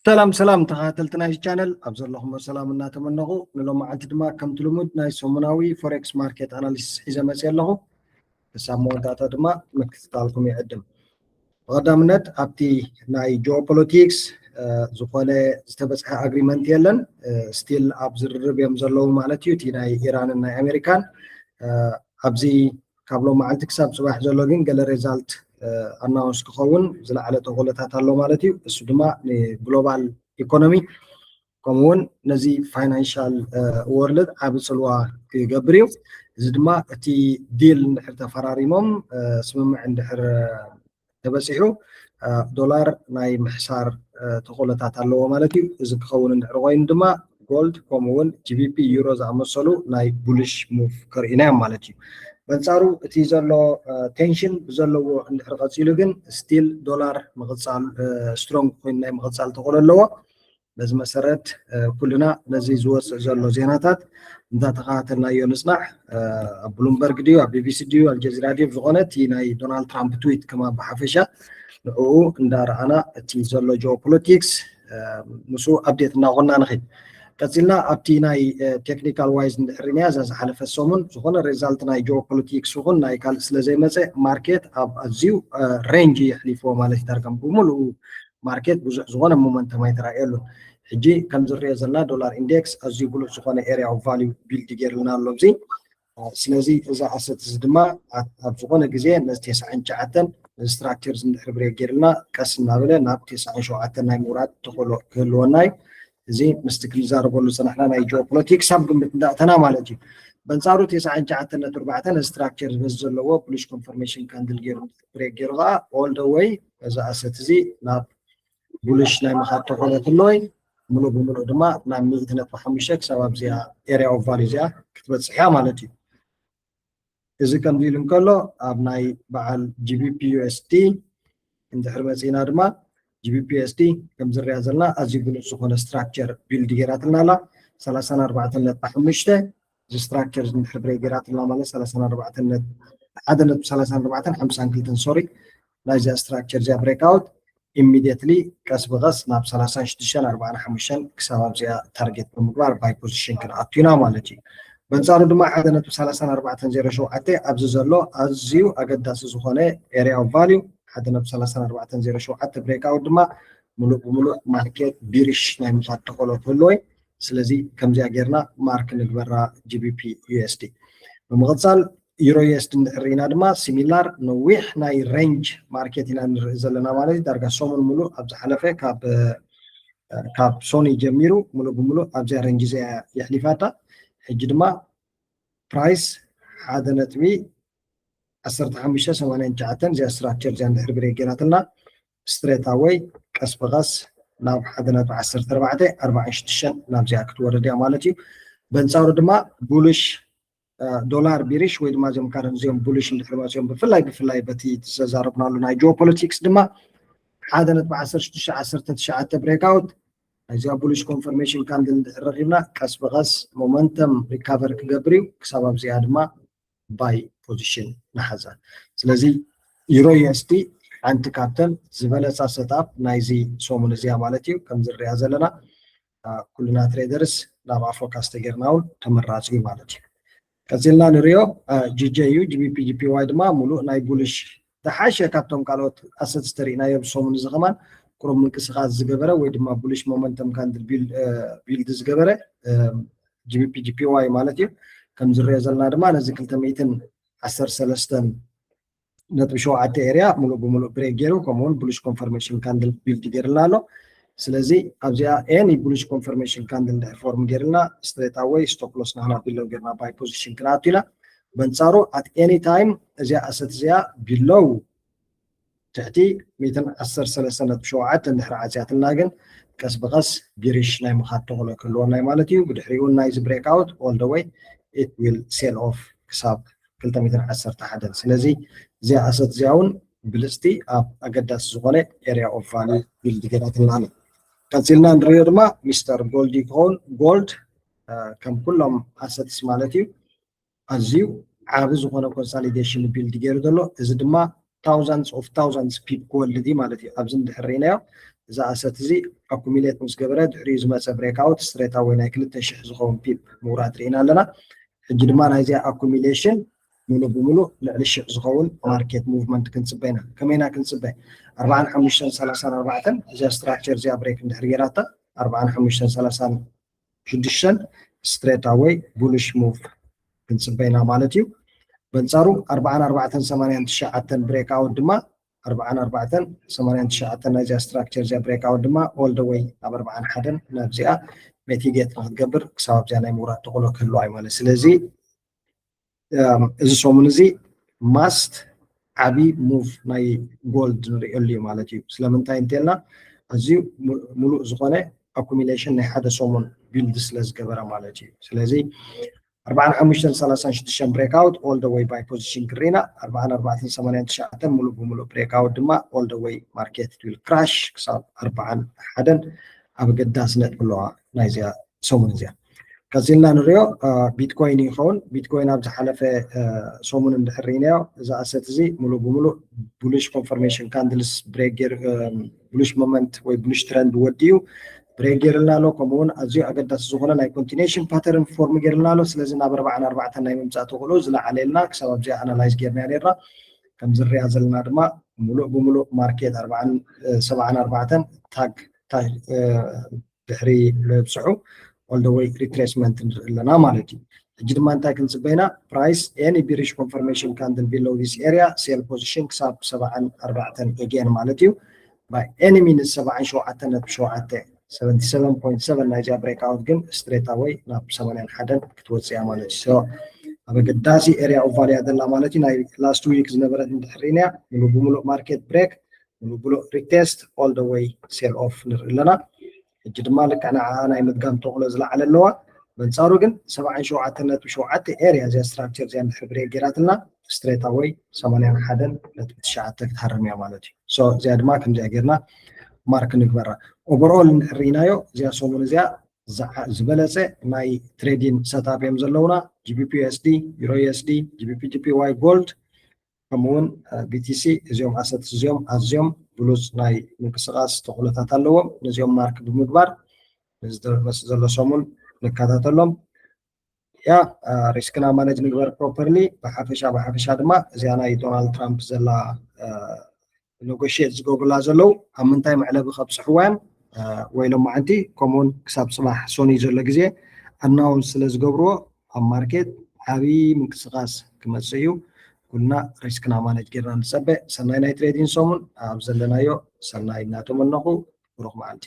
ሰላም ሰላም ተኸታተልቲ ናይ ቻነል ኣብ ዘለኹም ሰላም እናተመነኹ ንሎም መዓልቲ ድማ ከምቲ ልሙድ ናይ ሰሙናዊ ፎሬክስ ማርኬት ኣናሊሲስ ሒዘ መፅእ ኣለኹ። ክሳብ መወዳእታ ድማ ምክትታልኩም ይዕድም። ብቐዳምነት ኣብቲ ናይ ጂኦፖለቲክስ ዝኾነ ዝተበፅሐ ኣግሪመንት የለን። ስቲል ኣብ ዝርርብ እዮም ዘለዉ ማለት እዩ። እቲ ናይ ኢራንን ናይ ኣሜሪካን ኣብዚ ካብ ሎም መዓልቲ ክሳብ ፅባሕ ዘሎ ግን ገለ ሬዛልት ኣናውንስ ክኸውን ዝለዓለ ተኽእሎታት ኣሎ ማለት እዩ። እሱ ድማ ንግሎባል ኢኮኖሚ ከምኡውን ነዚ ፋይናንሻል ወርልድ ዓቢ ፅልዋ ክገብር እዩ። እዚ ድማ እቲ ዲል እንድሕር ተፈራሪሞም ስምምዕ እንድሕር ተበፂሑ ዶላር ናይ ምሕሳር ተኽእሎታት ኣለዎ ማለት እዩ። እዚ ክኸውን እንድሕር ኮይኑ ድማ ጎልድ ከምኡውን ጂቢፒ ዩሮ ዝኣመሰሉ ናይ ቡልሽ ሙቭ ከርእዩና እዮም ማለት እዩ። በንፃሩ እቲ ዘሎ ቴንሽን ብዘለዎ እንድሕር ቀፂሉ ግን ስቲል ዶላር ምቕፃል ስትሮንግ ኮይኑ ናይ ምቕፃል ተኽእሎ ኣለዎ። በዚ መሰረት ኩልና ነዚ ዝወፅእ ዘሎ ዜናታት እንዳተኸታተልናዮ ንፅናሕ። ኣብ ብሉምበርግ ድዩ ኣብ ቢቢሲ ድዩ ኣልጀዚራ ድዩ ዝኾነ እቲ ናይ ዶናልድ ትራምፕ ትዊት ከማ ብሓፈሻ ንዕኡ እንዳረኣና እቲ ዘሎ ጂኦፖለቲክስ ምስኡ ኣፕዴት እናኾንና ንኽድ። ቀፂልና ኣብቲ ናይ ቴክኒካል ዋይዝ እንድሕር ሪእናያ እዛ ዝሓለፈ ሰሙን ዝኾነ ሬዛልት ናይ ጂኦፖለቲክስ ይኹን ናይ ካልእ ስለ ዘይመፀ ማርኬት ኣብ ኣዝዩ ሬንጅ የሕሊፍዎ ማለት እዩ። ዳርጋ ብምሉኡ ማርኬት ብዙሕ ዝኾነ ሞመንተም ኣይተራእየሉን። ሕጂ ከም ዝርኦ ዘለና ዶላር ኢንዴክስ ኣዝዩ ብሉፅ ዝኾነ ኤሪያ ኦፍ ቫሊዩ ቢልድ ገይርልና ኣሎ እዚ። ስለዚ እዚ ኣሰት እዚ ድማ ኣብ ዝኾነ ግዜ ነዚ ተስዓን ትሽዓተን ስትራክቸር እንድሕር ብሬክ ገይርልና ቀስ እናበለ ናብ ተስዓን ሸውዓተን ናይ ምውራድ ተኽእሎ ክህልወና እዩ። እዚ ምስቲ ክንዛረበሉ ዝፀናሕና ናይ ጂኦፖለቲክስ ኣብ ግምት እንዳእተና ማለት እዩ። በንፃሩ ተስዓን ትሽዓተን ነጥቢ ኣርባዕተ ስትራክቸር በዚ ዘለዎ ቡሊሽ ኮንፈርሜሽን ካንድል ገይሩ ብሬክ ገይሩ ከዓ ኦል ደ ወይ እዚ ኣሰት እዚ ናብ ቡሊሽ ናይ ምኻድ ተኽእሎ ክህልዎ እዩ። ምሉእ ብምሉእ ድማ ናብ ሚእቲ ነጥቢ ሓሙሽተ ክሳብ ኣብዚኣ ኤሪያ ኦፍ ቫልዩ እዚኣ ክትበፅሕ እያ ማለት እዩ። እዚ ከምዚ ኢሉ እንከሎ ኣብ ናይ በዓል ጂቢፒ ዩኤስዲ እንድሕር መፂእና ድማ ጂቢፒ ዩኤስዲ ከም ዝርያ ዘለና ኣዝዩ ብሉፅ ዝኾነ ስትራክቸር ቢልድ ገይራትልና ኣላ። ሰላሳን ኣርባዕተን ነጥቢ ሓሙሽተ እዚ ስትራክቸር እንድሕር ብሬክ ገይራትልና ማለት ሰላሳን ኣርባዕተን ነጥቢ ሓደ ነጥቢ ሰላሳን ኣርባዕተን ሓምሳን ክልተን ሶሪ ናይዚኣ ስትራክቸር እዚኣ ብሬክ ኣውት ኢሚዲየትሊ ቀስ ብቐስ ናብ ሰላሳን ሽዱሽተን ኣርባዓን ሓሙሽተን ክሳብ ኣብዚኣ ታርጌት ብምግባር ባይ ፖዚሽን ክንኣቱ ኢና ማለት እዩ። በንፃሩ ድማ ሓደ ነጥቢ ሰላሳን ኣርባዕተን ዜሮ ሸውዓተ ኣብዚ ዘሎ ኣዝዩ ኣገዳሲ ዝኾነ ኤሪያ ኦፍ ቫልዩ ሓደ ነጥቢ ሰላሳን ኣርባዕተን ዜሮ ሸውዓተ ብሬክ ኣውት ድማ ሙሉእ ብሙሉእ ማርኬት ቢሪሽ ናይ ምዃድ ተኽእሎ ክህልዎ እዩ። ስለዚ ከምዚኣ ጌርና ማርክ ንግበራ ጂቢፒ ዩኤስዲ። ብምቕፃል ዩሮ ዩኤስዲ እንድሕር ርኢና ድማ ሲሚላር ነዊሕ ናይ ሬንጅ ማርኬት ኢና ንርኢ ዘለና ማለት እዩ። ዳርጋ ሰሙን ሙሉእ ኣብ ዝሓለፈ ካብ ካብ ሶኒ ጀሚሩ ሙሉእ ብሙሉእ ኣብዚኣ ሬንጅ እዚኣ የሕሊፋታ። ሕጂ ድማ ፕራይስ ሓደ ነጥቢ ዓሰርተ ሓሙሽተ ሰማንያን ትሽዓተን እዚኣ ስትራክቸር እዚኣ እንድሕር ብሬክ ገይራትና ስትሬት ኣወይ ቀስ ብቐስ ናብ ሓደ ነጥቢ ዓሰርተ ኣርባዕተ ኣርባዓን ሽዱሽተን ናብዚኣ ክትወርድ እያ ማለት እዩ። በንፃሩ ድማ ቡልሽ ዶላር ቢሪሽ ወይ ድማ እዚኦም ካረንሲ እዚኦም ቡልሽ እንድሕር መፅኦም ብፍላይ ብፍላይ በቲ ዝተዛረብናሉ ናይ ጂኦፖለቲክስ ድማ ሓደ ነጥቢ ዓሰርተ ሽዱሽተ ዓሰርተ ትሽዓተ ብሬክ ኣውት ናይዚኣ ቡልሽ ኮንፈርሜሽን ካንድል እንድሕር ረኺብና ቀስ ብቐስ ሞመንተም ሪካቨር ክገብር እዩ። ክሳብ ኣብዚኣ ድማ ባይ ፖዚሽን ንሓዛ። ስለዚ ዩሮ ዩኤስዲ ሓንቲ ካብተን ዝበለፃ ሰትኣፕ ናይዚ ሰሙን እዚኣ ማለት እዩ። ከም ዝርያ ዘለና ኩልና ትሬደርስ ናብኣ ፎካስ ተጌርና እውን ተመራፂ እዩ ማለት እዩ። ቀፂልና ንሪኦ ጂጄ እዩ። ጂቢፒ ጂፒዋይ ድማ ሙሉእ ናይ ቡልሽ ዝሓሸ ካብቶም ካልኦት ኣሰትስ ተሪእናዮ ብሰሙን እዚ ከማን ቁሩብ ምንቅስቃስ ዝገበረ ወይ ድማ ቡልሽ ሞመንተም ካንድል ቢልድ ዝገበረ ጂቢፒ ጂፒዋይ ማለት እዩ። ከም ዝሪኦ ዘለና ድማ ነዚ ክልተ ሚእትን ዓሰርተ ሰለስተን ነጥቢ ሸውዓተ ኤሪያ ሙሉእ ብሙሉእ ብሬክ ገይሩ ከምኡውን ቡልሽ ኮንፈርሜሽን ካንድል ቢልድ ገይርልና ኣሎ። ስለዚ ኣብዚኣ ኤኒ ቡልሽ ኮንፈርሜሽን ካንድል እንድሕር ፎርም ገይርልና ስትሬት ኣወይ ስቶፕ ሎስ ናህና ቢለው ገይርና ባይ ፖዚሽን ክንኣቱ ኢና። በንፃሩ ኣት ኤኒ ታይም እዚኣ ኣሰት እዚኣ ቢለው ትሕቲ ሚእትን ዓሰርተ ሰለስተ ነጥቢ ሸውዓተ እንድሕር ዓፅያትልና ግን ቀስ ብቐስ ቢሪሽ ናይ ምኻድ ተኽእሎ ክህልወና እዩ ማለት እዩ። ብድሕሪኡ ናይዚ ብሬክ ኣውት ኦል ደ ወይ ኢት ዊል ሴል ኦፍ ክሳብ ክልተ ሚእትን ዓሰርተ ሓደን። ስለዚ እዚኣ ኣሰት እዚኣ እውን ብልፅቲ ኣብ ኣገዳሲ ዝኾነ ኤሪያ ኦፍ ቫልዩ ቢልድ ገይራትልና ኣላ። ቀፂልና ንሪኦ ድማ ሚስተር ጎልድ እዩ ክኸውን። ጎልድ ከም ኩሎም ኣሰትስ ማለት እዩ ኣዝዩ ዓቢ ዝኾነ ኮንሳሊዴሽን ቢልድ ገይሩ ዘሎ። እዚ ድማ thousands of thousands pip ክወልድ እዩ ማለት እዩ። ኣብዚ እንድሕር ርኢናዮ እዚ ኣሰት እዚ ኣኩሚሌት ምስ ገበረ ድሕሪኡ ዝመፀ breakout straight away ናይ ክልተ ሽሕ ዝኸውን ፒፕ ምውራድ ርኢና ኣለና። ሕጂ ድማ ናይዚኣ ኣኩሚሌሽን ሙሉ ብሙሉ ልዕሊ ሽሕ ዝኸውን ማርኬት ሙቭመንት ክንፅበ ኢና። ከመይና ክንፅበ? ኣርባዓን ሓሙሽተን ሰላሳን ኣርባዕተን እዚኣ ስትራክቸር እዚኣ ብሬክ እንድሕር ገይራታ ኣርባዓን ሓሙሽተን ሰላሳን ሽዱሽተን straight away bullish move ክንፅበ ኢና ማለት እዩ። በንፃሩ ኣርባዓን ኣርባዕተን ሰማንያን ትሽዓተን breakout ድማ ኣርባዓን ኣርባዕተን ሰማንያን ትሽዓተን ናይዚኣ ስትራክቸር እዚኣ breakout ድማ all the way ናብ ኣርባዓን ሓደን ናብዚኣ mitigate ንክትገብር ክሳብ ኣብዚኣ ናይ ምውራድ ተኽእሎ ክህልዋ እዩ ማለት። ስለዚ እዚ ሰሙን እዚ must ዓብዪ ሙቭ ናይ ጎልድ ንሪእሉ እዩ ማለት እዩ። ስለምንታይ እንተልና ኣዝዩ ሙሉእ ዝኾነ ኣኩሚሌሽን ናይ ሓደ ሰሙን ቢልድ ስለ ዝገበረ ማለት እዩ። ስለዚ ኣርባዓን ሓሙሽተን ሰላሳን ሽዱሽተን breakout all the way buy position ክሪና ኣርባዓን ኣርባዕተን ሰማንያን ትሽዓተን ሙሉእ ብሙሉእ breakout ድማ all the way market will crash ክሳብ ኣርባዓን ሓደን ኣብ ኣገዳሲ ነጥቢ ኣለዋ ናይዚኣ ሰሙን እዚኣ። ቀፂልና ንሪኦ ቢትኮይን ይኸውን። ቢትኮይን ኣብ ዝሓለፈ ሰሙን እንድሕር ርኢናዮ እዚ ኣሰት እዚ ሙሉእ ብሙሉእ bullish confirmation candles break ገይሩ bullish moment ወይ bullish trend ወዲኡ break ገይርልና ኣሎ። ከምኡውን ኣዝዩ ኣገዳሲ ዝኾነ ናይ continuation pattern form ገይርልና ኣሎ። ስለዚ ናብ ኣርባዓን ኣርባዕተን ናይ ምምፃእ ተኽእሎ ዝለዓለ ኢልና ክሳብ ኣብዚኣ ኣናላይዝ ጌርና ኔርና። ከም ዝርያ ዘለና ድማ ሙሉእ ብሙሉእ ማርኬት ኣርባዓን ሰብዓን ኣርባዕተን ታግ ድሕሪ ምብፅሑ all the way retracement ንርኢ ኣለና ማለት እዩ። ሕጂ ድማ እንታይ ክንፅበ ኢና? Price any bearish confirmation candle below this area sell position ክሳብ ሰብዓን ኣርባዕተን again ማለት እዩ። By any means ሰብዓን ሸውዓተን ነጥቢ ሸውዓተ seventy seven point seven ናይዚኣ breakout ግን straight away ናብ ሰማንያን ሓደን ክትወፅእ እያ ማለት እዩ። So ኣብ ኣገዳሲ area of value ዘላ ማለት እዩ። ናይ last week ዝነበረት እንድሕር ርኢናያ ሙሉእ ብሙሉእ ማርኬት ብሬክ ሙሉእ ብሙሉእ retest all the way sell off ንርኢ ኣለና። ሕጂ ድማ ልክዕ ንዓኣ ናይ ምድጋም ተኽእሎ ዝለዓለ ኣለዋ። በንፃሩ ግን ሰብዓን ሸውዓተን ነጥቢ ሸውዓተ area እዚኣ ስትራክቸር እዚኣ እንድሕር ብሬክ ገይራትልና straight away ሰማንያን ሓደን ነጥቢ ትሽዓተ ክትሃርም እያ ማለት እዩ። So እዚኣ ድማ ከምዚኣ ጌርና ማርክ ንግበራ። Overall እንድሕር ርኢናዮ እዚኣ ሰሙን እዚኣ ዝበለፀ ናይ ትሬዲንግ ሰትኣፕ እዮም ዘለውና። GBP USD፣ Euro USD፣ GBP JPY፣ ጎልድ ከምኡውን BTC እዚኦም ኣሰት እዚኦም ኣዝዮም ብሉፅ ናይ ምንቅስቃስ ተኽእሎታት ኣለዎም። ነዚኦም ማርክ ብምግባር ንዝመፅእ ዘሎ ሰሙን ንከታተሎም። ያ ሪስክና ማኔጅ ንግበር properly። ብሓፈሻ ብሓፈሻ ድማ እዚኣ ናይ ዶናልድ ትራምፕ ዘላ ኔጎሽት ዝገብሩላ ዘለዉ ኣብ ምንታይ መዕለቢ ከብፅሕዋ እዮም ወይ ሎማዓንቲ ከምኡውን ክሳብ ፅባሕ ሰኑይ ዘሎ ግዜ ኣናውንስ ስለ ዝገብርዎ ኣብ ማርኬት ዓብዪ ምንቅስቃስ ክመፅእ እዩ። ኩልና ሪስክና ማኔጅ ጌርና ንፀበ። ሰናይ ናይ ትሬዲንግ ሰሙን ኣብ ዘለናዮ ሰናይ እናተመነኹ ብሩኽ መዓልቲ።